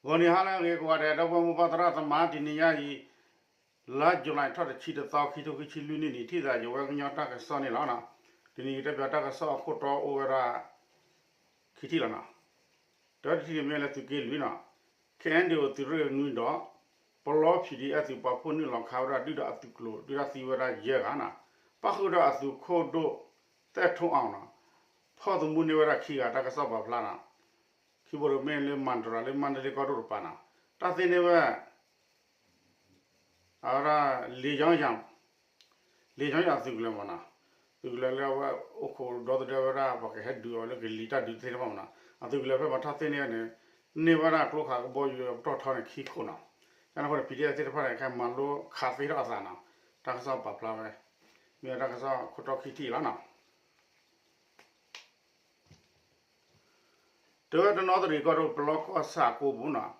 ဂီၤနံၤဟါလၢအဂ့ၤကိးဂၤဒဲး ဒီပုၢ်ဝဲၢ်မိၢ်ပၢ်သရၣ်သမါ တနံၤညါအံၤ လါယူၤလံ ထီၣ်တဆံတသီ ခံထိခံဆံလွံၢ်နံၣ်န့ၣ် ထံၣ်သးယဝဲကညီတၢ်ကစီၣ်န့ၣ်လီၤ. တနံၤအံၤတဲပၠးတၢ်ကစီၣ်အခိၣ်တီအိၣ်ဝဲဒၣ် ခံထံၣ်လီၤနီၤ. တၢတထံၣ်န့ၣ်မ့ၢ်လၢသုးက့လွံၢ်နီၤ, ခဲအံၤဒုးအိၣ်သုးရ့ၣ်နွံဒီး ပလီ ဖံးဒံးအဲၣ် သုးပာ်ဖှိၣ်နုာ်လီၤခးဝဲဒၣ် ဒုၣ်ဒါအသုးကျိၤ ဒုၣ်ဒါသံဝဲဒၣ်ယဲၢ်ဂၤနီၤ, ပၣ်ဃုာ်ဒီးအသုးခိၣ်ဒိၣ် သဲၣ်ထူအီၤနီၤ, ဖီၣ်သမူန့ၢ်ဝဲဒၣ်ခံဂၤ တၢ်ကစီၣ်ပာ်ဖျါနီၤ, ခံဘိတမ့ၢ်လၢမၤတရၤ လၢမါတလ့ကီၢ်ဒိၣ်တပၤနီၤ, တၢ်သ့န့ၢ်ဝဲ အဝဲဒၣ် လ့ယီယၤ လ့ယီယၤသုးကလၢၤမ့ၢ်နီၤ, သုးကလၢၤလၢအဝဲအိၣ်ခိးဒီသဒၢဝဲဒၣ် ပှၤကဟဲဒုးအီၤလၢကလံၤတၢ်ဒုးသ့ၣ်တဖၣ်မ့ၢ်နီၤ, အသုးကလၢၤဖဲပှၤထီၣ်သ့န့ၢ်န့ၣ် န့ၢ်ဝဲဒၣ်ကျိခးကဘီယူၤပတီၢ်ထီန့ၣ်ခံခိၣ်နီၤ, ကန့ၣ်အဃိန့ၣ် ပံၤဒံးအဲၣ်သ့ၣ်တဖၣ်န့ၣ် ခဲမၤလိခးသ့ထီၣ်အသးနီၤ, တၢ်ကစီၣ်ပာ်ဖျါဝဲ မ့ၢ်တၢ်ကစီၣ်ခိၣ်တီခံထံၣ်လီၤနီၤ. တဲဝဲတနီသရံၣ်ကီၢ်ဒိၣ်ပလီကီၢ်ဆၣ်အကိပူၤနီၤ,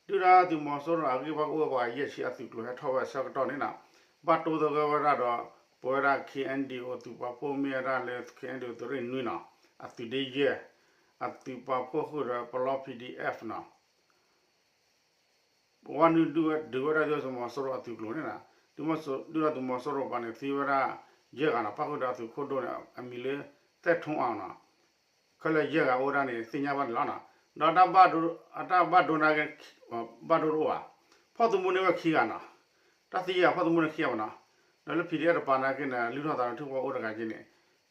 ဒုၣ်ဒါသုးမီၤစိရိၤအဂံၢ်ဘါကအိၣ်ပှၤယဲၢ်ဆံအသုးကျိၤဟဲထီၣ်ဝဲအဆၢကတီၢ်န့ၣ်နီၤ, ဘၣ်တိသဂၢၢ်ဝဲဒၣ်ဒီး ပဝဲဒၣ် ခဲအံၤဒုးအိၣ်သုးပာ်ဖှိၣ်မ့ၢ်ဝဲဒၣ်လၢ ခဲအံၤဒုးအိၣ် သုးရ့ၣ်နွံနီၤ, အသုးဒ့ယဲၢ်, အသုးပာ်ဖှိၣ်ဃုာ်ဒီးပလီ ဖံးဒံးအဲၣ်နီၤ ပဝဲနုာ်ဒုးဝဲဒၣ်ဒုၣ်ဒါသုးမီၤစိရိၤအသုးကျိၤန့ၣ်နီၤ, ဒုၣ်ဒါသုးမီၤစိရိၤပၤန့ၣ် သံဝဲဒၣ်ယဲၢ်ဂၤနီၤ, ပၣ်ဃုာ်ဒီးအသုးခိၣ်ဒိၣ်န့ၣ် အမံၤလၢ သဲၣ်ထူအီၤနီၤ, ခဲလၢာ်ယဲၢ်ဂၤအိၣ်ဝဲဒၣ်န့ၣ် သ့ၣ်ညါဘၣ်န့ၣ်လီၤနီၤ, ဒီးတၢ်ဘၣ်ဒိနာ်က့ ဘၣ်ဒိတအိၣ်ဘၣ်, ဖီၣ်သမူန့ၢ်ဝဲခံဂၤနီၤ, တၢ်သံယဲၢ်ဂၤဖီၣ်သမူန့ၢ်ခံဂၤဘၣ်နီၤ, ဒီးလၢ ဖံးဒံးအဲၣ် တပၤနာ်က့န့ၣ် လုၢ်ထီၣ်သးလၢထံဖိအိၣ်တဂၤက့န့ၣ်,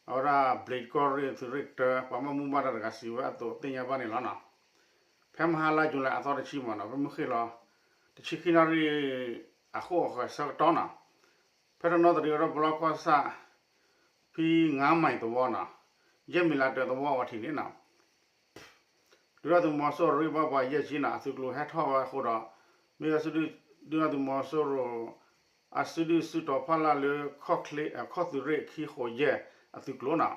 အဝဲဒၣ်ဘျံးကီၢ်ရ့ၣ်သုးရ့ၣ်တၢ ပှၤဘၣ်မူဘၣ်ဒါတဂၤစံးဝဲအသိးသ့ၣ်ညါဘၣ်န့ၣ်လီၤနီၤ. ဖဲမဟါလါယူၤလံအသီတဆံမ့ၢ်နီၤ, ဖဲမုၢ်ဃ့ၢ်လီၤ တဆံခံနၣ်ရံၣ် အဃိအဃၢၤဆၢကတီၢ်နီၤ, ဖဲတနီသရံၣ်ကီၢ်ဒိၣ်ပလီကီၢ်ဆၣ် ဖဲငါးမိုင်သဝီနီၤ, ယဲၢ်မံၤလးတၢသဝီအီၤထံးန့ၣ်နီၤ, ဒုၣ်ဒါသုးမီၤစိရိၤရ့ၣ်ဘၣ်ပှၤယဲၢ်ဆံနီၤ, အသုးကျိၤဟဲထီၣ်ဝဲအဃိဒီး မ့ၢ်ဝဲ ဒုၣ်ဒါသုးမီၤစိရိၤ အစုဒုၣ်စုတီၤဖီလာ်လၢ ခီၣ်သုးရ့ၣ်ခံဃိးယဲၢ်အသုးကျိၤနီၤ,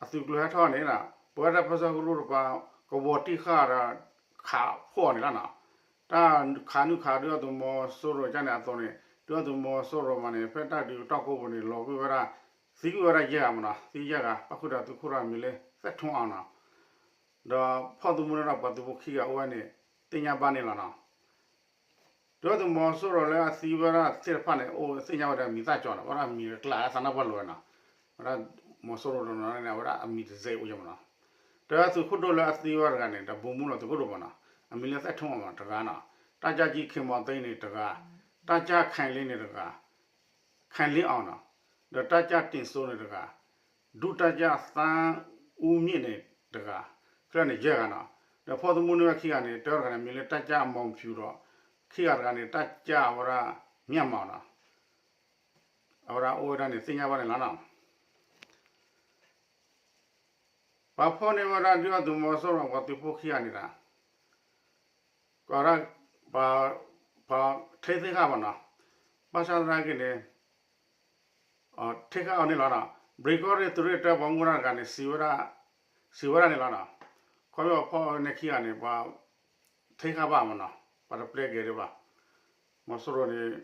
အသုးကျိၤဟဲထီၣ်န့ၣ် ပဝဲဒၣ်ပၢဆှၢကရူၢ်တပၤ ကဝီၤတံၢ်ဃာ်ဒီး ခးဖှိၣ်အီၤန့ၣ်လီၤနီၤ, တၢ်ခးနုာ်ခးဒုၣ်ဒါသုးမီၤစိရိၤကန့ၣ် အသိးန့ၣ် ဒုၣ်ဒါသုးမီၤစိရိၤမးန့ၣ် ဖဲတၢ်ဒုးတၢ်ကိးပူၤန့ၣ် လီၤကွံာ်ဝဲဒၣ် သံကွံာ်ဝဲဒၣ်ယဲၢ်ဂၤမ့ၢ်နီၤ, သံယဲၢ်ဂၤ ပၣ်ဃုာ်ဒီးသုးခိၣ်ဒိၣ်အမံၤလၢ သဲၣ်ထူအီၤနီၤ, ဒီးဖီၣ်သမူန့ၢ်ဒီးပှၤသုးဖိခံဂၤအိၣ်ဝဲန့ၣ် သ့ၣ်ညါဘၣ်န့ၣ်လီၤနီၤ. ဒုၣ်ဒါသုးမီၤစိရိၤလၢအသံဝဲဒၣ်သ့ၣ်တဖၣ်န့ၣ် အိၣ်သ့ၣ်ညါဝဲဒၣ်အမံၤသၣ်ကၠီနီၤ, ဝဲဒၣ်အမံၤကျါအသးနါပှၢ်လိာ်ဝဲနီၤ, ဝဲဒၣ်မီၤစိရိၤတနီၤန့ၣ် အဝဲဒၣ်အမံၤတစဲးအိၣ်ယဲၢ်မ့ၢ်နီၤ, ဒီးသုးခိၣ်ဒိၣ်လၢအသံဝဲတဂၤန့ၣ် ဒီးဗိုလ်မှူးလီၤသုးခိၣ်ဒိၣ်မ့ၢ်နီၤ, အမံၤလၢသဲၣ်ထူအီၤမ့ၢ်တဂၤနီၤ, တပ်ကြပ်ကြီးခင်မောင်သိန်းန့ၣ်တဂၤ, တပ်ကြပ်ခိုင်လင်းန့ၣ်တဂၤ ခိုင်လင်းအောင်နီၤ, ဒီးတပ်ကြပ်တင်စိုးန့ၣ်တဂၤ, ဒုတပ်ကြပ်သန်းဦးမြင့်န့ၣ်တဂၤ, ခဲလၢာ်န့ၣ်ယဲၢ်ဂၤနီၤ, ဒီးဖီၣ်သမူန့ၢ်ဝဲခံဂၤန့ၣ် တဂၤန့ၣ် မံၤလၢတပ်ကြပ်မောင်ဖြူဒီး ခံဂၤတဂၤန့ၣ် တပ်ကြပ်ဝဲဒၣ် မြတ်မောင်နီၤ, အဝဲဒၣ်အိၣ်ဝဲဒၣ်န့ၣ် သ့ၣ်ညါဘၣ်န့ၣ်လီၤနီၤ. ပှၤဖီၣ်န့ၢ်ဝဲဒၣ်ဒုၣ်ဒါသုးမီၤစိရိၤပှၤသုးဖိခံဂၤန့ၣ်ဒီး ကဒၣ် ပှၤ ပှၤ ထိသ့ၣ်ဃာ်ဘၣ်နီၤ, ဘၣ်ဆၣ်သနာ်က့န့ၣ် ထိဃာ်အီၤန့ၣ်လီၤနီၤ, ဘျံးကီၢ်ရ့ၣ်သုးရ့ၣ်တၢပှၤမူဒါတဂၤန့ၣ် စံးဝဲဒၣ် စံးဝဲဒၣ်န့ၣ်လီၤနီၤ, ခီဖျိအဖီၣ်န့ၢ်ခံဂၤန့ၣ် ပှၤ ထိဃာ်ဘၣ်မ့ၢ်နီၤ, ပှၤတပျဲက့ၤဒံးဘၣ်, မီၤစိရိၤန့ၣ်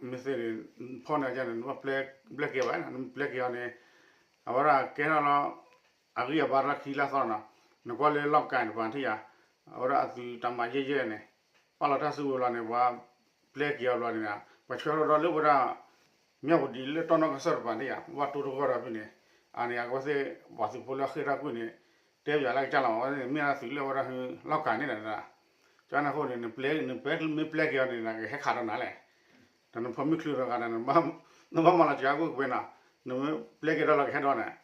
မ့ၢ်သ့န့ၣ် ဖီၣ်န့ၢ်န့ၣ် နဘၣ်ပျဲက့ၤဘၣ်, နပျဲက့ၤအီၤန့ၣ် အဝဲဒၣ်ကဲထီၣ်လီၤ အဂံၢ်အဘါလၢခံလၢသီနီၤ, နကွၢ်လၢလီၢ်ကၤတပၤထံၣ်ယၤ, အဝဲဒၣ်အသုးတၢ်မၤယဲၢ်ယဲၢ်န့ၣ် ပာ်လီၤတၢ်စုကဝဲၤလီၤန့ၣ် ပှၤပျဲက့ၤအီၤဘျီန့ၣ် ပှၤဆှၢထီၣ်ဒီးလၢဝဲဒၣ် မၠၣ်ဝတံၤလၢတီနီၢ်ကစၢၢ်တပၤထံၣ်ယၤ ဘၣ်တိၢ်တဂီၢ်ဒီးဖဲန့ၣ်, အန့ၣ် အဝဲသ့ၣ်ပှၤသုးဖိလၢအဃ့ၢ်တၢ်ကွံာ်န့ၣ် တဲပၠးလၢကစၢ်လီၤ အဝဲသ့ၣ်မ့ၢ်ဒၣ်သုးလၢအဝဲဒၣ်ဟူလီၢ်ကၤန့ၣ်ဒီး, ကန့ၣ်အဃိန့ၣ် နပျဲ နပျဲ မ့ၢ်ပျဲက့ၤအီၤန့ၣ် နကဟဲခးဒီးနၤလဲၣ်, ဒီးနဖိမုၣ်ချုးဒီးဂၤဒီး နဘၣ်မၤလီၤစှၤကွံာ်ကွံာ်နီၤ, နမ့ၢ်ပျဲက့ၤဒီးလီၤကဟဲဒီးန့ၣ်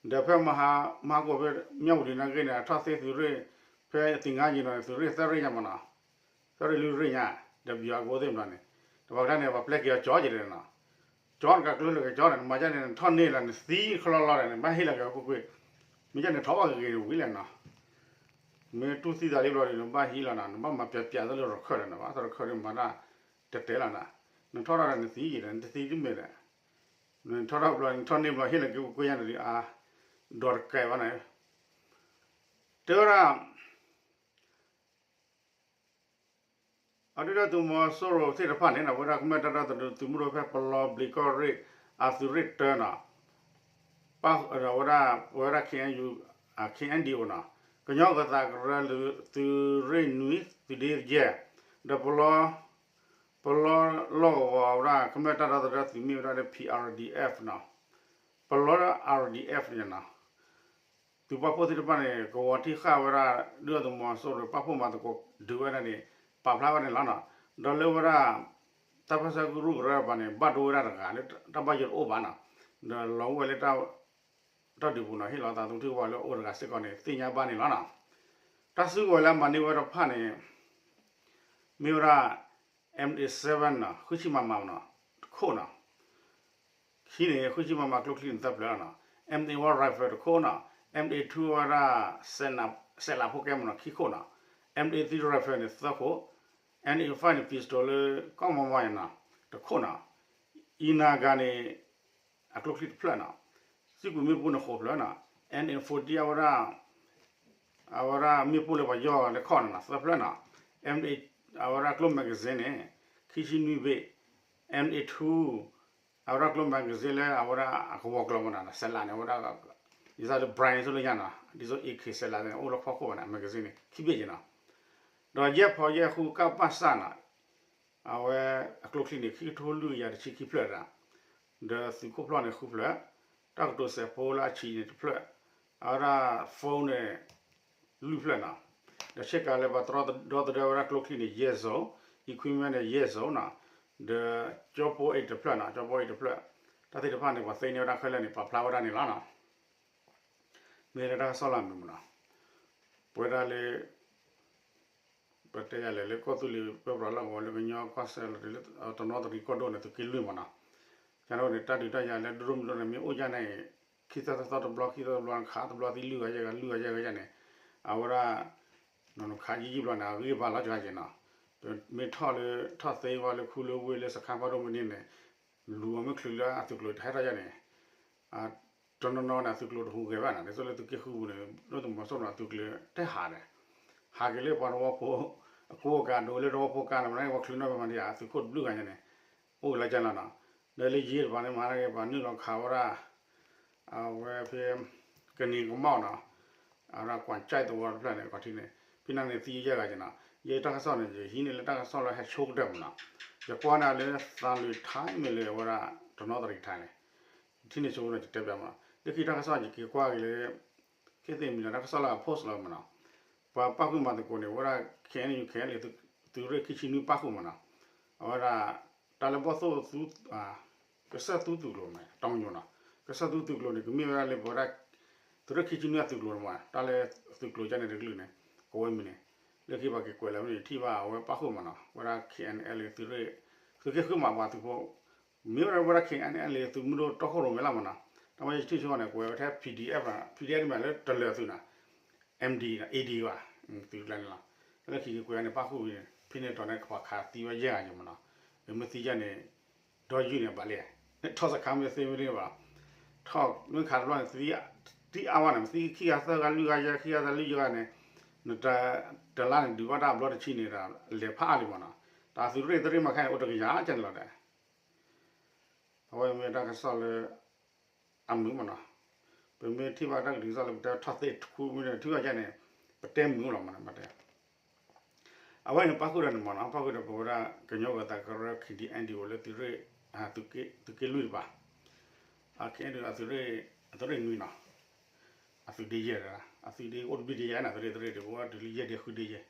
ဒီးဖဲမဟါ မဟါကိၣ်ဖဲ မၠၣ်ဝတံၤနာ်က့န့ၣ် အထီၣ်သ့သုးရ့ၣ် ဖဲသ့ၣ်ငါယံၤနီၤန့ၣ် သုးရ့ၣ်သၢရ့ၣ်ညါမ့ၢ်နီၤ, သၢရ့ၣ်လွံၢ်ရ့ၣ်ညါ, ဒီးပယီၤအကအိၣ်သ့ၣ်မ့ၢ်နီၤန့ၣ်, ဒီးပှၤကတၢၢ်န့ၣ် ပှၤပျဲက့ၤအီၤကၠီက့ၤဒီးနီၤ, ကၠီတကးကျိလၢကၠီန့ၣ် နမၤဒ်န့ၣ် နထီၣ်န့ၢ်လီၤ နသံခလီလီၤဒီး နဘၣ်ဟ့ၣ်လီၤက့ၤကွ့ၢ်ကွ့ၢ်, မ့ၢ်ဒ်န့ၣ် ထီၣ်ဘၣ်ဂ့ၤဂ့ၤဝံၤလဲၣ်နီၤ, မ့ၢ်တူၢ်သံသးလံဘျီဒီး နဘၣ်ဟံးလီၤနီၤ, နဘၣ်မၤပျဲးပျဲးသးလၢရခၢၣ်ဒီးနီၤ, ဘၣ်သရခၢၣ်ဒီးမၤတၢ်တတဲလီၤနီၤ, နထီၣ်ထီၣ်ဒီးနသံဒီး နတသံတမ့ၢ်ဒီး နထီၣ်ထီၣ်ဘျီ နထီၣ်န့ၢ်ဘျီ ဟ့ၣ်လီၤက့ၤကွ့ၢ်ကွ့ၢ်ညါန့ၣ်ဒီး အါ ဒီးတကဲဘၣ်န့ၣ် တဲဝဲဒၣ် အဒုၣ်ဒါသုးမီၤစိရိၤသ့ၣ်တဖၣ်န့ၣ် အဝဲဒၣ်ကမျၢၢ်တၢ်ဒီသဒၢသုးမုၢ်ဒိၣ်ဖဲပလီဘျံးကီၢ်ရ့ၣ် အသုးရ့ၣ်တၢနီၤ ပဝဲဒၣ် ပဝဲဒၣ် ခ့ၣ်အဲၣ်ယူၣ် ခ့ၣ်အဲၣ်ဒံၣ်အိၣ်နီၤ ကညီဂၤသးကရၢ သုးရ့ၣ်နွံ သုးဒ့ယဲၢ်, ဒီးပလီ ပလီလီၢ်ကဝီၤဝဲဒၣ် ကမျၢၢ်တၢ်ဒီသဒၢသုးမ့ၢ်ဝဲဒၣ်လၢ P R D F နီၤ, ပလီ R D F န့ၣ်နီၤ, သုးပာ်ဖှိၣ်သ့ၣ်တဖၣ်န့ၣ် ကဝီၤထံၣ်ဃာ်ဝဲဒၣ် ဒုၣ်ဒါသုးမီၤစိရိၤ ပာ်ဖှိၣ်မၤသကိးဒုးဝဲဒၣ်န့ၣ် ပာ်ဖျါဝဲန့ၣ်လီၤနီၤ. ဒီးလၢဝဲဒၣ် တၢ်ပၢဆှၢကရူၢ်ကရၢတဖၣ်န့ၣ် ဘၣ်ဒိဝဲဒၣ်တဂၤလၢတၢ်ဘၣ်ယိၣ်တအိၣ်ဘၣ်နီၤ, ဒီးလီၤအိၣ်ဝဲလၢ တၢ်ဒုးပူၤနီၤ, ဟ့ၣ်လီၤသးသမူထံကပၤလၢအိၣ်တဂၤစ့ၢ်ကီးန့ၣ် သ့ၣ်ညါဘၣ်န့ၣ်လီၤနီၤ. တၢ်စုကဝဲၤလၢအမၤန့ၢ်ဝဲတဖၣ်န့ၣ် မ့ၢ်ဝဲဒၣ် M eight seven နီၤ, ဃုဆံ MM နီၤ, တခိၣ်နီၤ. ခံန့ၣ် ဃုဆံ MM ကျိချံန့ၣ် သၢဖျၢၣ်နီၤ. M eight one rifle တခိၣ်နီၤ. M eight two ဝဲဒၣ် စဲးလးဖိကဲမနီၤ, ခံခိၣ်နီၤ. M eight three rifle န့ၣ် သၢခိၣ်. M eight five န့ၣ် pistol လၢကီၢ်မီမီန့ၣ်နီၤ, တခိၣ်နီၤ. အံၤနၤဂၤန့ၣ် အကျိချံတဖျၢၣ်နီၤ. စံၣ်ကွံာ်မ့ၣ်ပိၢ်န့ၣ် ဃိးဖျၢၣ်နီၤ. M eight forty အဝဲဒၣ် အဝဲဒၣ်မ့ၣ်ပိၢ်လၢပှၤယီၢ်လၢခီၣ်န့ၣ်နီၤ, သၢဖျၢၣ်နီၤ. M eight အဝဲဒၣ်ကျိ magazine န့ၣ် ခံဆံနွံဘ့ၣ်. M eight two အဝဲဒၣ်ကျိ magazine လၢအဝဲဒၣ်အကဝီၤကျီၤမနီၤ, စဲးလးန့ၣ် အဝဲဒၣ် ဒ်သိးလၢ brand ဆိလၢညါနီၤ, ဒ်သိး AK စဲးလးန့ၣ် အိၣ်လၢဖီခိၣ်ဘၣ်န့ၣ် အ magazine န့ၣ် ခံဘ့ၣ်က့နီၤ. ဒီးယဲၢ်ဖီယဲၢ်ဃု ကပစနီၤ, အဝဲအကျိချံန့ၣ် ခံကထိလွံၢ်ကယၤတဆံခံဖျၢၣ်ဒၣ်, ဒီးသုးခိၣ်ဖျီၣ်န့ၣ် ဃုဖျၢၣ်, တၢ်ကတိၤစဲးဖိလၢအဆံးန့ၣ်တဖျၢၣ်, အဝဲဒၣ် phone န့ၣ် လွံၢ်ဖျၢၣ်နီၤ. ဒီးဆ့ကၤလၢပှၤတြီဒီသဒၢဝဲဒၣ်ကျိချံန့ၣ် ယဲၢ်စိၤ, equipment န့ၣ် ယဲၢ်စိၤနီၤ. ဒီးကၠိဖိအံၤတဖျၢၣ်နီၤ, ကၠိဖိအံၤတဖျၢၣ်, တၢ်သ့ၣ်တဖၣ်န့ၣ် ပှၤသ့န့ၢ်ဝဲဒၣ်ခဲလၢာ်န့ၣ် ပာ်ဖျါဝဲဒၣ်န့ၣ်လီၤနီၤ. မ့ၢ်လၢတၢ်ကစီၣ်လၢအမုာ်မနီၤ, ပဝဲဒၣ်လၢ ပတဲယၤလဲၤလၢကီၢ်သူလ့ၤပၢပြးလီၢ်ကဝီၤလၢကညီကီၢ်စဲၣ်လီၤ တုၤလၢတနီသရံၣ်ကီၢ်ဒိၣ်န့ၣ် သုးက့လွံၢ်မနီၤ. ကန့ၣ်န့ၣ် တၢ်ဒုးတၢ်ယၤလၢဒိၣ်ဒိၣ်မုၢ်ဒိၣ်န့ၣ် မ့ၢ်အိၣ်ဒ်န့ၣ် ခံသီသီတဘျီ ခံသီတဘျီ ခးတဘျီသံလွံၢ်ဂၤယဲၢ်ဂၤ လွံၢ်ဂၤယဲၢ်ဂၤန့ၣ် အဝဲဒၣ် နခးယံာ်ယံာ်ဘျီန့ၣ် အဂံၢ်ဘါလီၤကဂၤက့ၤနီၤ. မ့ၢ်ထီၣ်လၢ ထီၣ်သ့ဝဲလၢခူလၢဝ့ၢ်လၢစခါဖးဒိၣ်မ့ၢ်န့ၣ်န့ၣ် လူၤအီၤမ့ၢ်ချုးလၢအသုးကျိၤတဟဲထီၣ်ယဲၢ်န့ၣ် တနီၤနီၤန့ၣ် အသုးကျိၤတဟူးဂဲၤဘၣ်န့ၣ် ဒ်သိးလၢသုးက့ဃုပူၤန့ၣ် ဒုၣ်ဒါသုးမီၤစိရိၤန့ၣ် အသုးကျိၤတဟးဒီး ဟးက့ၤလၢပှၤသဝီဖိ အကိးကးဒိးလၢသဝီဖိကါန့ၣ် ပှၤန့ၣ်ပှၤချုးနီၣ်ဖဲမၤတယၤ အသုးခိၣ်တဘျုးဂၤညါန့ၣ် အိၣ်ကလၢကလီၤနီၤ. ဒီးလၢယ့ၢ်တပၤန့ၣ် မၤတၢ်က့ၤပှၤနုာ်လီၤခးဝဲဒၣ် အဝဲဖဲ ကန့ၤကမီၣ်နီၤ အဝဲဒၣ်ကွၢ်ကၠဲၣ်သဝီတဖျၢၣ်န့ၣ် ခီထံန့ၣ် ဖဲန့ၣ်န့ၣ်သံယဲၢ်ဂၤက့ၤနီၤ. ယတၢ်ကစီၣ်န့ၣ် ယဟံးန့ၢ်လၢတၢ်ကစီၣ်လၢဟဲဆိကတၢၢ်မနီၤ. ယကွၢ်န့ၢ်လၢသးလွံၢ်ထါမ့ၢ်လၢအဝဲဒၣ်တနီသရံၣ်ထါန့ၣ် ထံၣ်န့ၢ်ဆိကမိၣ်န့ၣ် ယတဲပျးမနီၤ. လၢခံတၢ်ကစီၣ်ယက့ၤကွၢ်က့ၤလၢ ကသ့ၣ်မံၤလီၤ တၢ်ကစီၣ်လၢအ post လီၤမနီၤ. ပှၤပာ်ဃုာ်မၤသကိးန့ၣ် ဝဲဒၣ် K N U K N L A သုးရ့ၣ်ခံဆံနွံပာ်ဃုာ်မနီၤ. အဝဲဒၣ် တၢ်လၢဘီၣ်သိၣ် ကစၢၢ်သူသုးကျိၤမး တီညိနီၤ. ကစၢၢ်သူသုးကျိၤန့ၣ် ကမ့ၢ်ဝဲဒၣ်လၢပဝဲဒၣ် သုးရ့ၣ်ခံဆံနွံအသုးကျိၤန့ၣ်မး တၢ်လၢသုးကျိၤကန့ၣ်တကလုာ်န့ၣ် ကဝဲမံၤန့ၣ် လၢခံပှၤက့ၤကွဲးလၢမ့ၢ်ထံၣ်ဘၣ်အဝဲပာ်ဃုာ်မနီၤ ဝဲဒၣ် K N L A သုးရ့ၣ် သုးက့ဃုမးပှၤသုးဖိ မ့ၢ်ဝဲဒၣ် K N L A သုးမုၢ်ဒိၣ်တီခိၣ်ရိၣ်မဲလၢ်မနီၤ. တၢ်မ့ၢ်ယထံၣ်ဆိန့ၣ် ကွဲးဝဲထဲ P D F P D F မးလၢတလၢာ်သုးနီၤ M D နီၤ A D ဘၣ် သုးကျါန့ၣ်လီၤ. တၢ်လၢခံက့ၤကွဲးန့ၣ် ပာ်ဃုာ်ဝံၤန့ၣ် ဖဲန့ၣ်တီၤန့ၣ် ကပှၤခးသံဝဲယဲၢ်ဂၤယံၤမနီၤ. မ့ၢ်သံယဲၢ်န့ၣ် ဒီယုၢ်န့ၣ်ဘၣ်လဲၣ် ထီၣ်စခါမ့ၢ်သ့မ့ၢ်န့ၣ်ဘၣ် ထီၣ်မ့ၢ်ခးတဘျီန့ၣ် သံအါဝဲန့ၣ် မ့ၢ်သံခံဂၤသၢဂၤလွံၢ်ဂၤယဲၢ် ခံဂၤသၢဂၤလွံၢ်ဂၤန့ၣ် နတလါန့ၣ် ဒုးဘၣ်တၢ်ဘျီတဆံန့ၣ်ဒီး လဲၤဖးအါလံမနီၤ. တၢ်သုးရ့ၣ်သရ့ၣ်မၤခဲန့ၣ် အိၣ်တကယၤကန့ၣ်လီၤဒီး အဝဲမ့ၢ်တၢ်ကစီၣ်လၢ အမုာ်မနီၤ. ပမ့ၢ်ထံၣ်ဘၣ်တၢ်ကဒုးကစီၣ်လၢပတဲထီၣ်သ့ၣ်တခူမ့ၢ်ထံၣ်ဘၣ်ယဲၢ်န့ၣ် ပတဲမုာ်လီၤမနီၤ မတဲ အဝဲန့ၣ်ပာ်ဃုာ်ဒီးန့ၣ်မနီၤ ပာ်ဃုာ်ဒီးပဝဲဒၣ်ကညီဂၤသးကရၢ K N D O လၢသုးရ့ၣ် သုးက့လွံၢ်တပၤ K N D O အသုးရ့ၣ် အသုးရ့ၣ်နွံနီၤ အသုးဒ့ယဲၢ်ဒီး အသုးဒ့အိၣ်တဘ့ၣ်ဒ့ယဲၢ်န့ၣ် အသုးရ့ၣ်သရ့ၣ်ဒ့အိၣ်ဝဲတုၤလၢယဲၢ်ဒ့ဃုဒ့ယဲၢ်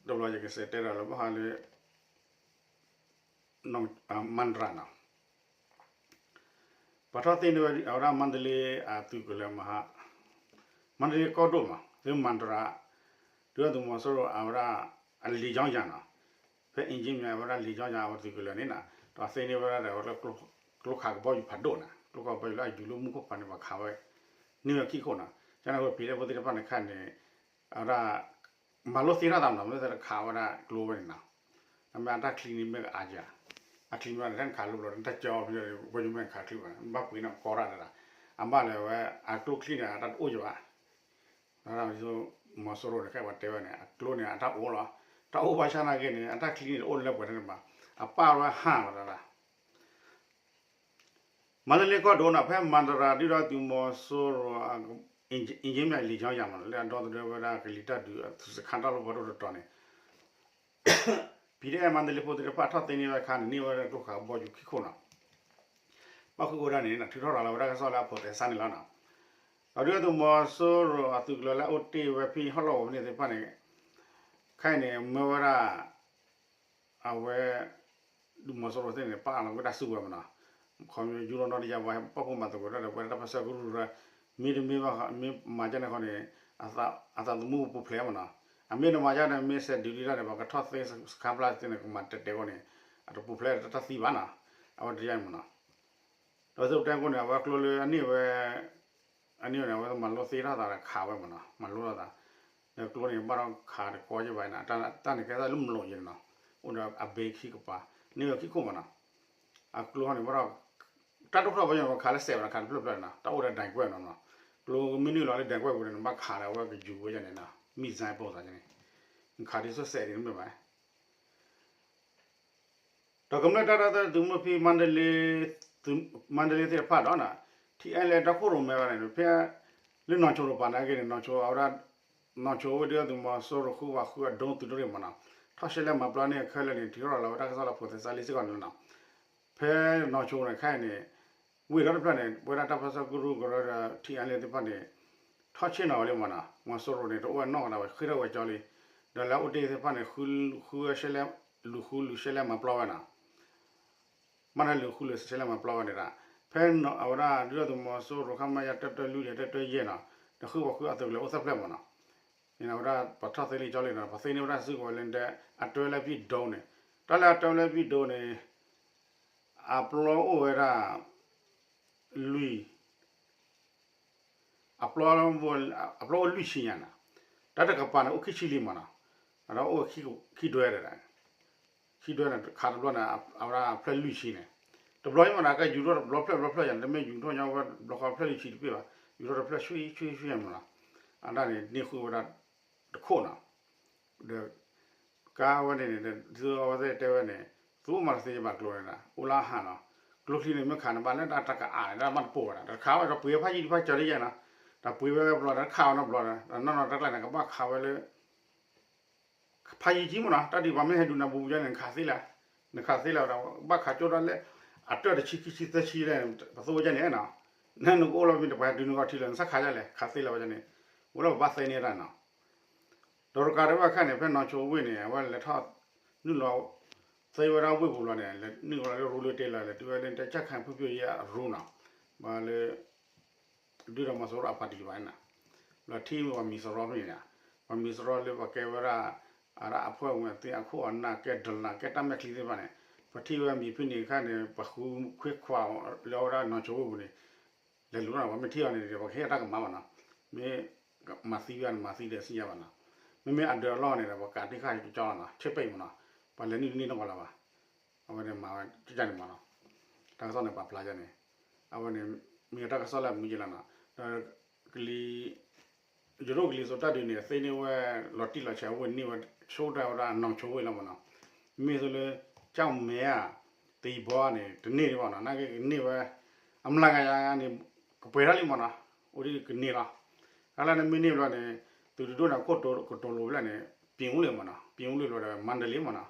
တဘျီယကစးတဲဒီးလၢဘၣ်ဃးလၢ မၣ်တရၤနီၤ ပှၤထီၣ်သ့ၣ်န့ၢ်ဝဲအဝဲဒၣ်မါတလ့အသုးကလၢၤမဟါ မါတလ့ကီၢ်ဒိၣ်မး လၢမၣ်တရၤ ဒုၣ်ဒါသုးမီၤစိရိၤအဝဲဒၣ် အလံာ်ကၠီယၤနီၤ ဖဲအ့ၣ်ကၠံမ့ၢ်အဝဲဒၣ်လံာ်ကၠီယၤအဝဲသုးကလၢၤန့ၣ်နီၤ ဒီးသ့ၣ်န့ၢ်ဝဲဒၣ်ဒီးဝဲကျိခးကဘီယူၤဖးဒိၣ်နီၤ ကျိခးကဘီယူၤလၢအယူၤလၢမူခိၣ်ဖးန့ၣ် ပှၤခးဝဲ န့ၢ်ဝဲခံခိၣ်နီၤ ကန့ၣ်ဝဲ PDF ဖိသ့ၣ်တဖၣ်န့ၣ်ခါန့ၣ် အဝဲဒၣ် မၤလိသ့ထီၣ်သးမနီၤ မ့ၢ်သ့ၣ်တခးဝဲဒၣ်ကျိဝဲန့ၣ်နီၤ အမ့ၢ်အတၢ်ချံန့ၣ်မ့ၢ်ကအါယၤ အချံမ့ၢ်တၢ်နခးလိဘျီ တၢ်ကၠီဖဲ ဝဲယမ့ၢ်ခးချံဘၣ် ဘၣ်ပှ့ၤန့ၣ်ကီရၣ်တၢ် အဘၣ်လဲၣ်ဝဲ အကျိချံန့ၣ် အတၢ်တအိၣ်ယၤဘၣ် မီၤစိရိၤန့ၣ် ခဲပှၤတဲဝဲန့ၣ် အကျိန့ၣ် အတၢ်အိၣ်လီၤ တၢ်အိၣ်ဘၣ်ဆၣ်နာ်က့န့ၣ် အတၢ်ချံန့ၣ်တအိၣ်လၢပှဲၤန့ၣ်ဘၣ် အပၢ်ဝဲဟၣ်လီၤတၢ် မါတလ့ကီၢ်ဒိၣ်နီၤ ဖဲမၣ်တရၤဒုၣ်ဒါသုးမီၤစိရိၤအ အင်ဂျင်မ့ၢ်လံာ်ချောင်းရာ မ့ၢ်နီၤ လၢအဒီသဒၢဝဲဒၣ်ကလံၤတၢ်ဒုးအသုးစခါတၢ်လီၢ်ဖီဒိၣ်တတီၤန့ၣ် PDF မၤတလ့ဖိသ့ၣ်တဖၣ်ထီၣ်သ့န့ၢ်ဝဲအခါန့ၣ် န့ၢ်ဝဲဒၣ်ကျိခးဘီယူၤခံခိၣ်နီၤ ဘၣ်ဃုာ်ကီးဒၣ်န့ၣ် ထုးထီၣ်ရၤလီၤဝဲဒၣ်ကစီၣ်လၢအဖိးသဲစးန့ၣ်လီၤနီၤ. ဒီးဒုၣ်ဒါသုးမီၤစိရိၤအသုးကလၢၤလၢအအိၣ်တ့ၢ်ဝဲဖဲဟီၣ်လီၢ်ဝီၤဖဲန့ၣ်သ့ၣ်တဖၣ်န့ၣ် ခဲအံၤန့ၣ် မၢဝဲဒၣ် အဝဲ ဒုးမီၤစိရိၤသ့ၣ်န့ၣ် ပာ်လီၤဝဲဒၣ်စုကဝဲၤမ့ၢ်နီၤ. ခီဖျိယူရီနီတယါဝဲ ပာ်ဖှိၣ်မၤသကိးတၢ်ဒီး ပဝဲဒၣ်တၢ်ပၢဆှၢကရူၢ်ရၢ မ့တမ့ၢ်ဘၣ် မ့ၢ်မၤဒ်န့ၣ်ဃီန့ၣ် အသးသမူပူၤဖျဲးမ့ၢ်နီၤ. အမ့ၢ်တမၤဒ်န့ၣ် မ့ၢ်စဲးဒုးဒံးတၢ်န့ၣ် ပှၤကထီၣ်သ့စခါဖျါသ့န့ၣ် ကမၤတဲာ်တဲာ်အဂီၢ်န့ၣ် အတပူၤဖျဲးတၢ်သံဘၣ်နီၤ. အဝဲတယါအံၤမ့ၢ်နီၤ. ဒီးသုးပတဲကိၣ်န့ၣ် အဝဲကျိလၢအန့ၢ်ဝဲ အန့ၣ်န့ၣ် အဝဲမၤလိသ့ထီၣ်သးဒီးခးဝဲမ့ၢ်နီၤ မၤလိထီၣ်သး ဒီးကျိန့ၣ်ဘၣ်ဒီးခးတကီယဲၢ်ဘၣ်နီၤ တၢ်န့ၣ်ကဲသးလၢမလိာ်ယဲၢ်နီၤ အိၣ်ဒီးအဘ့ခံကပၤ န့ၢ်ဝဲခံခိၣ်မ့ၢ်နီၤ အကျိန့ၣ်ဘၣ်ဒီး တၢ်ဒိၣ်ထီၣ်ဘၣ်ယဲၢ်န့ၣ် ပှၤခးလၢစဲးဝဲနီၤ ခးတဖျၢၣ်ဖျၢၣ်နီၤ တၢ်အိၣ်ဒီးဒၣ်ကွဲၢ်နီၤ ကျိမ့ၢ်နုာ်လီၤလၢဒၣ်ကွဲၢ်ပူၤန့ၣ် နဘၣ်ခးလၢအဝဲကယူၤဝဲယဲၢ်န့ၣ်နီၤ မံၣ်စဲးပိာ်သးယဲၢ်န့ၣ် နခးဒ်သိးစဲးဒ်န့ၣ်မ့ၢ်ဘၣ် ဒီးကမျၢၢ်တၢ်ဒီသဒၢသုးမုၢ်ဖံ မါဒလ့သ့ၣ်တဖၣ်ဒီး ထံအဲလၢတၢ်ခိၣ်ရိၣ်မဲဝဲန့ၣ် ဖဲ လၢနီၢ်ဆိရိၤပၤန့ၣ်က့န့ၣ် နီၢ်ဆိအဝဲဒၣ် နီၢ်ဆိဝ့ၢ်ဒုၣ်ဒါသုးမီၤစိရိၤ ဃုဘၣ်ဃုအဒိသုးတရ့ၣ်မ့ၢ်နီၤ ထီၣ်ရှဲလဲၣ်မၤပျီန့ၢ်အခဲလၢာ်န့ၣ် ထုးထီၣ်ရၤလီၤဝဲတၢ်ကစီၣ်လၢဖိးသဲစးလံစ့ၢ်ကီးန့ၣ်လီၤနီၤ ဖဲနီၢ်ဆိန့ၣ်ခဲအံၤန့ၣ် ဝ့ၢ်ဒီတဖျၢၣ်န့ၣ် ပဝဲဒၣ်တၢ်ပၢဆှၢကရူၢ်ကရၢဒီး ထံအဲလၢာ် သ့ၣ်တဖၣ်န့ၣ် ထီၣ်ဆ့ၣ်နီၤဝဲလံမ့ၢ်နီၤ မီၤစိရိၤန့ၣ် တအိၣ်ဝဲနီၢ်ကဒီးဝဲ ဃ့ထီၣ်ဝဲကၠီလံ ဒီးလၢအအိၣ်တ့ၢ်သ့ၣ်တဖၣ်န့ၣ် ဃုရှဲလဲၣ် လူၤဃုလူၤရှဲလဲၣ်မၤပျီဝဲနီၤ မ့ၢ်ဒၣ်လူၤဃုလူၤရှဲလဲၣ်မၤပျီဝဲန့ၣ်ဒီး ဖဲအဝဲဒၣ်ဒုၣ်ဒါသုးမီၤစိရိၤ ခမရ တၢတၢလွံၢ်ဒီး တၢတၢယဲၢ်နီၤ ဒီးဃုဘၣ်ဃုအသုးကလၢၤအိၣ်သၢဖျၢၣ်မ့ၢ်နီၤ န့ၣ်အဝဲဒၣ်ပှၤထီၣ်သ့လံကၠီလံနီၤ ပှၤသ့န့ၢ်ဝဲဒၣ်စုကဝဲၤလၢ အတၢလၢပံၣ်ဒိန့ၣ် တၢ်လၢအတၢလၢပံၣ်ဒိန့ၣ် အပျီအိၣ်ဝဲဒၣ် လွံၢ် အပျီ အပျီအိၣ်လွံၢ်ဆံညါနီၤ တၢ်တကပၤန့ၣ် အိၣ်ခံဆံလံမ့ၢ်နီၤ အဒီးအိၣ်ခံဒွဲဒီး ခံဒွဲန့ၣ် ခးတဘျီန့ၣ် အဝဲဒၣ်အဖျၢၣ်လွံၢ်ဆံန့ၣ် တဘျီအံၤမ့ၢ်နီၤ ကယူၤထီၣ်တဘျီဖျၢၣ်ဘျီဖျၢၣ်ယါန့ၣ် တမ့ၢ်ယူၤထီၣ်ညါဝဲဘျီဃီဖျၢၣ်လွံၢ်ဆံတပ့ၢ်ဘၣ် ယူၤထီၣ်တဖျၢၣ်ဆွံဆွံဆွံမ့ၢ်နီၤ အဒၣ်န့ၣ် န့ၢ်ဃုာ်ဝဲဒၣ် တခိၣ်နီၤ ဒီး ကါဝဲန့ၣ်န့ၣ် သုအဝဲသ့ၣ်တဲဝဲန့ၣ် သုအိၣ်မးတသ့ဘၣ်ကျိန့ၣ်ဒီး အိၣ်လၢအဟးနီၤ ကျိချံန့ၣ် မ့ၢ်ခးန့ၣ် ဘၣ်လၢတၢ်တကအးန့ၣ် တၢ်မ့ၢ်တပိာ်ဝဲဒၣ် တခးဝဲဒီးပှ့ၤဖးယံၤတဖၣ်ကၠီလံယဲၢ်နီၤ ဒီးပှ့ၤဝဲဘျီဒီး တခးဝဲနီတဘျီဒီး နီၢ်နီၢ်တၢ်ကျါန့ၣ် ကဘၣ်ခးဝဲလၢ ဖးယံၤကံမ့ၢ်နီၤ တၢ်ဒ်ပှၤမ့ၢ်ဟဲဒုးနၤဘူးကၠီန့ၣ် နခးသ့လၢ နခးသ့လၢဒီး ဘၣ်ခးကၠီတၢ်လၢ အတၢၢ်တဆံခံဆံသၢဆံလဲၣ် ပသိဝဲကၠီန့ၣ်နီၤ နနကအိၣ်လီၤမ့ၢ်တပှၤဒုးနဂီၢ်ထံလၢ နစၢ်ခးဒ်လဲၣ် ခးသ့လၢဝဲကၠီန့ၣ် အိၣ်လၢပဘၣ်သ့န့ၢ်တၢ်နီၤ ဒီးတကးဒံးဘၣ်ခါန့ၣ် ဖဲနီၢ်ဆိဝ့ၢ်န့ၣ် အဝဲလဲၤထီၣ် နုာ်လီၤ သ့ဝဲဒၣ်ဝ့ၢ်ပူၤလီၤန့ၣ် လဲၤနုာ်လီၤလၢရူလၢတ့ၢ်လီၤ လဲၤတုၤဝဲလၢတၢ်ကၠၢ်ခါဖုၣ်ဖုၣ်ယဲၢ်အရူနီၤ ဘၣ်လၢ ဒုၣ်ဒါမီၤစိရိၤအပၣ်တံၣ်ဘၣ်န့ၣ် လီၤထံၣ်ဝဲပှၤမံၤစရီဖဲန့ၣ် ပှၤမံၤစရီလၢပှၤကဲဝဲဒၣ် အဒၣ်အဖှဲၣ်ဝဲသ့ၣ်အခိၣ်အနၢ်ကဲဒလၣ်ကဲတၢ်မဲာ်ချံသ့ၣ်တဖၣ်န့ၣ် ပှၤထံၣ်ဝဲမံၤဖဲန့ၣ်အခါန့ၣ် ပှၤဃုခွ့ခွးလၢအဝဲဒၣ်နီၢ်ဆိဝ့ၢ်ပူၤန့ၣ် လဲၤလူၤနီၤ ပှၤမ့ၢ်ထံၣ်အီၤန့ၣ် ပှၤကဟ့ၣ်အတၢ်ကမၣ်ဘၣ်နီၤ မ့ၢ်မၤသံဝဲန့ၣ် မၤသံဒီးစံယါဘၣ်နီၤ မ့မ့ၢ်အဒၢးအလီၢ်န့ၣ်ဒီး ပှၤကးတံၢ်ဃာ်ကၠီလီၤနီၤ ဆ့ပ့ၣ်မ့ၢ်နီၤ ပှၤလဲၤနုာ်တန့ၢ်နီၢ်ကီၢ်လၢၤဘၣ် အဝဲန့ၣ်မၤဝဲကၠၢ်န့ၣ်မ့ၢ်နီၤ တၢ်ကစီၣ်န့ၣ်ပာ်ဖျါယါန့ၣ် အဝဲန့ၣ် မ့ၢ်တၢ်ကစီၣ်လၢအမုာ်ယဲၢ်လီၤနီၤ ဒီးကလံၤ ယိၤဒိၣ်ကလံၤစိးတၢ်ဒုးန့ၣ် သ့န့ၢ်ဝဲ လီၤတံၢ်လီၤဆဲးအဝ့ၢ်န့ၢ်ဝဲ ဆိတၢ်ဝဲဒၣ်နီၢ်ဆိဝ့ၢ်လီၤမ့ၢ်နီၤ မ့ၢ်သိးလၢ ကၠီၣ်မဲဧါ တယံၤဘီန့ၣ် တန့ၢ်ဒံးဘၣ်နီၤ နာ်က့ကန့ၢ်ဝဲ အမျးကယၤန့ၣ် ကပှဲၤထီၣ်လံမ့ၢ်နီၤ အိၣ်ဒံးကန့ၢ်လီၤ တၢ်လၢနမ့ၢ်န့ၢ်ဘျီန့ၣ် သုးတဒိၣ်န့ၣ် ခိၣ်ကတိၤလိၤဝဲလၢန့ၣ် ပၠ့ၤအူလ့ၣ်မ့ၢ်နီၤ ပၠ့ၤအူလ့ၣ်ဘျီဒီး မါဒလ့မ့ၢ်နီၤ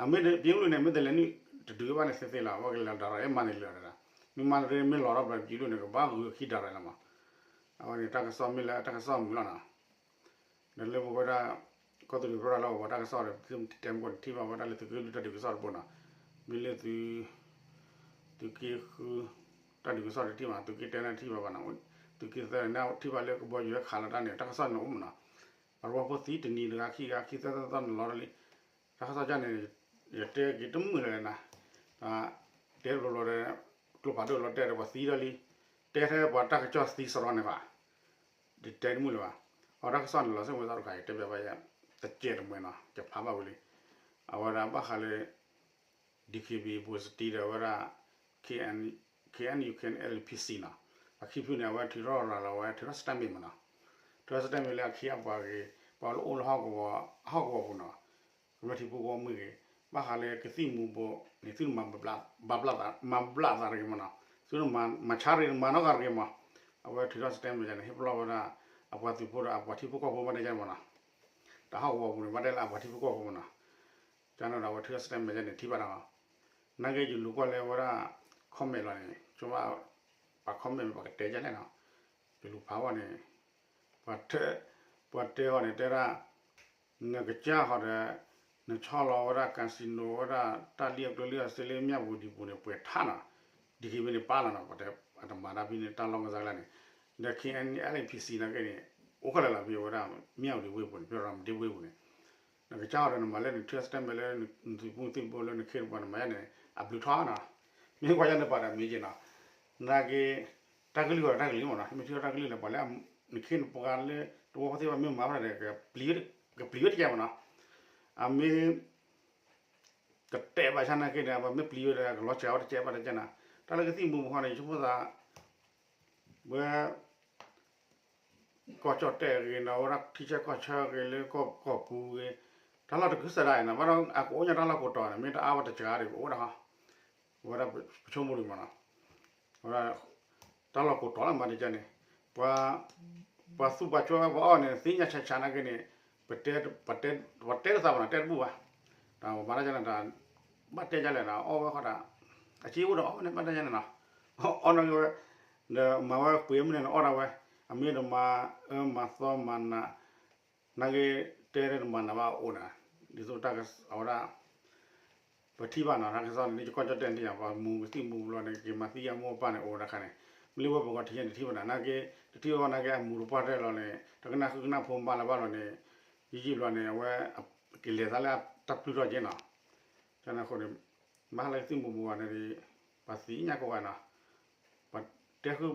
အမ့ၢ်ပၠ့ၤအူလ့ၣ်န့ၣ် မ့ၢ်တလဲၤနုာ်တဒုးဘၣ်န့ၣ်သ့သ့လီၤ အဝဲကလဲၤဒၣ်ရၤလၢမါဒလ့လီၤ မ့ၢ်မါဒလ့မ့ၢ်လီၤထီၣ်ဘျီ ပၠ့ၤအူလ့ၣ်န့ၣ် ကဘၣ်ဂုၤအခံဒၣ်ရၤလီၤမး အဝဲန့ၣ်တၢ်ကစီၣ်မ့ၢ်လၢတၢ်ကစီၣ်မုာ်လီၤနီၤ ဒီးလၢပဝဲဒၣ် ကီၢ်သူလ့ၤပရၢလီၤ ပဝဲတၢ်ကစီၣ်ဒီး သုတဲမူကီၢ်န့ၣ် ထံၣ်ဘၣ်ဝဲဒၣ်လၢသုးက့လွံၢ်တၢ်ဒုးကစီၣ်တဘိနီၤ မ့ၢ်လၢသု သုးက့ဃု တၢ်ဒုးကစီၣ်တထံၣ်ဘၣ် သုးက့တၢန့ၣ်ထံၣ်ဘၣ်ဘၣ်နီၤ သုးက့သၢန့ၣ်ထံၣ်ဘၣ်လၢကဘီယူၤဝဲခးလီၤတၢ်န့ၣ် တၢ်ကစီၣ်န့ၣ်အိၣ်မးနီၤ ပှၤရူဖိသံတနံၤတဂၤခံဂၤခံသၢသၢသီန့ၣ် လီၤတၢ်လံ တၢ်ကစီၣ်ကၢ်န့ၣ် ယတဲက့ၤတမုာ်လၢၤနၤ တဲတဘျီဘျီဒီး ကျိဖးဒိၣ်လီၤတဲာ်ဒီးပှၤသံဒီးလံ တဲထဲပှၤတၢ်ကစီၣ်သံစရီန့ၣ်ဘၣ် ယတဲတမုာ်လၢၤဘၣ် အတၢ်ကစီၣ်န့ၣ်လီၤစ့ၢ်ကီးတခါ ယတဲဘၣ်ဘၣ်ယဲ တကဲတမှဲၤနီၤ ယဖးဘၣ်ဝံၤလံ အဝဲဒၣ်ဘၣ်ဃးလၢ DKBA ဘိစတံဒီးအဝဲဒၣ် KNU KNLA PC နီၤ အခံဖုန့ၣ် အဝဲထုးထီၣ်ရၤလီၤဝဲ ထုးထီၣ် statement မးနီၤ ထုးထီၣ် statement လၢအခံအပှၤဂ့ၤ ပှၤလၢအိၣ်လၢဟီၣ်ကဝီၤ ဟီၣ်ကဝီၤပူၤနီၤ ကမျၢၢ်ထံဖိကီၢ်ဖိမ့ၢ်ဂ့ၤ ဘၣ်ဃးလၢကသံၣ်မူၤဘှီးန့ၣ် သုမၤဘျးသးတဂ့ၤမးနီၤ သုမၤဆါတဂ့ၤ မၤနီၢ်ဂၤတဂ့ၤမး အဝဲထုးထီၣ် statement န့ၣ် ဟ့ၣ်ပလီၢ်ဝဲဒၣ် အပှၤသုးဖိဒီးအပှၤထံဖိကီၢ်ဖိဘၣ်တဲယါန့ၣ်မ့ၢ်နီၤ, တၢ်ဟီၣ်ကဝီၤပူၤန့ၣ် ဘၣ်တဲလၢအပှၤထံဖိကီၢ်ဖိမ့ၢ်နီၤ, ကန့ၣ်ဒီးအဝဲထုးထီၣ် statement ယါန့ၣ် ထံၣ်ဘၣ်ဒီး နာ်က့ယလူၤကွၢ်လၢဝဲဒၣ် comment လီၤန့ၣ် ဆိဘၣ် ပှၤ comment မ့ၢ်ပှၤကတဲယါလဲၣ်နီၤ, ယလူၤဖးဝဲန့ၣ် ပှၤတဲ ပှၤတဲအီၤန့ၣ် တဲဒၣ် နကစၢ်ဃီဒီး နဆီၣ်လီၤဝဲဒၣ် casino ဝဲဒၣ် တၢ်လံၣ်အကျိလံၣ်အစ့လၢမၠၣ်ဝတံၤပူၤန့ၣ် ပှဲၤထးနီၤ, ဒ်က့ၤဖဲန့ၣ်ပာ်လီၤနီၤ, ပှၤတဲအတမၤတၢ်ဖဲန့ၣ် တၢ်လီၢ်ကစားလၢန့ၣ်, ဒီး K N L A P C နာ်က့န့ၣ် အိၣ်ခဲလၢာ်လီၤ ဖဲဝဲဒၣ် မၠၣ်ဝတံၤဝ့ၢ်ပူၤန့ၣ် ဖဲရၤမတံဝ့ၢ်ပူၤန့ၣ်, နကစၢ်ဃီဒီးနမၤလၢနထုး statement လၢနသုးပူၤသံၣ်ဘိလၢနခ့တပှၤ နမၤယါန့ၣ် အဘျုးထီနီၤ, မ့ၢ်ကွၢ်ယါန့ၣ်ပှၤဒီးမ့ၢ်က့ၤနီၤ, နာ်က့ တၢ်ကလုၢ်ဃီတၢ်ကလုၢ်မ့ၢ်နီၤ, မ့ၢ်ထုးထီၣ်တၢ်ကလုၢ်န့ၣ် ပှၤလၢနခ့နပှၤလၢတဝီဖိသ့ၣ်တဖၣ်မ့ၢ်မၤဖဲန့ၣ် ကပျံၤဝဲတကဲမ့ၢ်နီၤ, အမ့ၢ် ကတဲဘၣ်ဆၣ်နာ်က့န့ၣ် ပှၤမ့ၢ်ပျံၤဝဲဒီး ကလီၤစှၤဝဲတကဲဘၣ်တကဲနီၤ, တၢ်လၢကသံၣ်မူၤဘှီးန့ၣ် ယဆိကမိၣ်သး ဝဲ ကီၢ်ကၠီၣ်တဲၣ်ဂ့ၤနီၤ ဝဲဒၣ်ထံဆၢကီၢ်ဆၢဂ့ၤ လၢကီၢ်ကီၢ်ပူၤဂ့ၤ, တၢ်လီၢ်တကုၤဆၢဒၣ်အံၤနီၤ ဘၣ်ဒီးအကအိၣ်ညါတၢ်လီၢ်ကိးတီၤန့ၣ် မ့ၢ်တအါဝဲတစှၤဒီးကအိၣ်ဒၣ်ဟီ, ဝဲဒၣ်ပဆိကမိၣ်လံမ့ၢ်နီၤ, ဝဲဒၣ် တၢ်လီၢ်ကိးတီၤလၢမၤတကဲန့ၣ် ပှၤ ပှၤသူၣ်ပှၤကၠီဝဲပှၤအီၣ်န့ၣ် သ့ၣ်ညါဆးဆးနာ်က့န့ၣ် ပတဲ ပတဲတသးဘၣ်နီၤ တဲတဘူၣ်ဘၣ်, တၢ်ပမၤတၢ်ယါန့ၣ် တၢ်ဘၣ်တဲယါလဲၣ်နီၤ အီၣ်ဝဲဃီဒီး အစ့အိၣ်ဒီးအီၣ်ဝဲန့ၣ် ဘၣ်တဲယါန့ၣ်နီၤ, အီၣ်နာ်က့ဝဲ ဒီးမၤဝဲပှ့ၤမ့ၢ်န့ၣ် အီၣ်ဒၣ်ဝဲ, အမ့ၢ်တမၤအၢမၤသီမၤနး နာ်က့ တဲတမၤနးဘၣ်အိၣ်နၤ, ဒ်သိးတၢ်ကစီၣ်ဝဲဒၣ် ပထံၣ်ဘၣ်နီၤ တၢ်ကစီၣ်န့ၣ် ယကီၢ်ကၠီၣ်တဲၣ်န့ၣ် ပှၤမူၤကသံၣ်မူၤဘှီးန့ၣ် က့ၤမၤသံယါမိၢ်ပၢ်န့ၣ် အိၣ်ဝဲဒၣ်ခါန့ၣ်, မ့ၢ်လၢဝဲပဂီၢ်ထံးယဲန့ၣ် တထံၣ်ဘၣ်နၤ နာ်က့ တထံၣ်ဘၣ်နာ်က့ အမူၤတပှၢ်တၢၢ်လီၤန့ၣ် တကနၣ်ဃုကနၣ်ဖိမါလၢၤဘၣ်လီၤန့ၣ်, ယံာ်ယံာ်ဘျီန့ၣ် အဝဲ ကလဲၤသးလၢတၢ်ပျုၢ်ထီၣ်က့နီၤ, ကန့ၣ်အဃိန့ၣ် ဘၣ်လၢကသံၣ်မူၤဘှီးန့ၣ် ပှၤသ့ၣ်ညါကိးဂၤနီၤ, ပှၤတဲဃု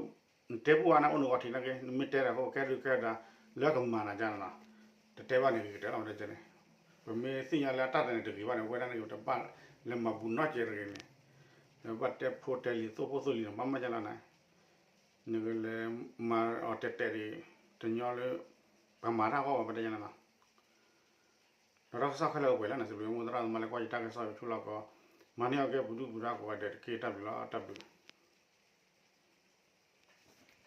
နတဲပူၤဝဲန့ၣ် အိၣ်နဂီၢ်ထံးနာ်က့ နမ့ၢ်တဲဒီး ကဲဒုးကဲဒၣ် လၢကမၤနၤကန့ၣ်နီၤ, တတဲဘၣ်န့ၣ်ဂ့ၤကတၢၢ်လီၤ ဝဲဒၣ်န့ၣ်, ပမ့ၢ်သ့ၣ်ညါလၢအတၢ်တန့ၣ်တဂ့ၤဘၣ်န့ၣ် ဝဲဒၣ်န့ၣ်တဘၣ်လၢမၤဘူးနီတစဲးတဂ့ၤန့ၣ်, နဘၣ်တဲဖိတဲလံၤသိၣ်ဖိသိၣ်လံၤန့ၣ် မၤမးကလီၤနၤ, နကလဲၤမၤအီၤတဲာ်တဲာ်ဒံး တညီလၢ ပှၤမၤတၢ်ဂီၢ်ဝဲ ပတဲယါန့ၣ်နီၤ ဒီးတၢ်ကစီၣ်ခဲလၢာ်အိၣ်ပှဲၤလံန့ၣ် စံးဘျုးမိၢ်သရၣ်သမါလၢကွၢ်ယတၢ်ကစီၣ်ဆူလီၢ်ကီး, မၤန့ၢ်အီၤကဲပူၤဒုၣ်ပူၤဒါကိးဂၤဒဲးတက့ၢ် တၢ်ဘျုးလီၤ တၢ်ဘျုး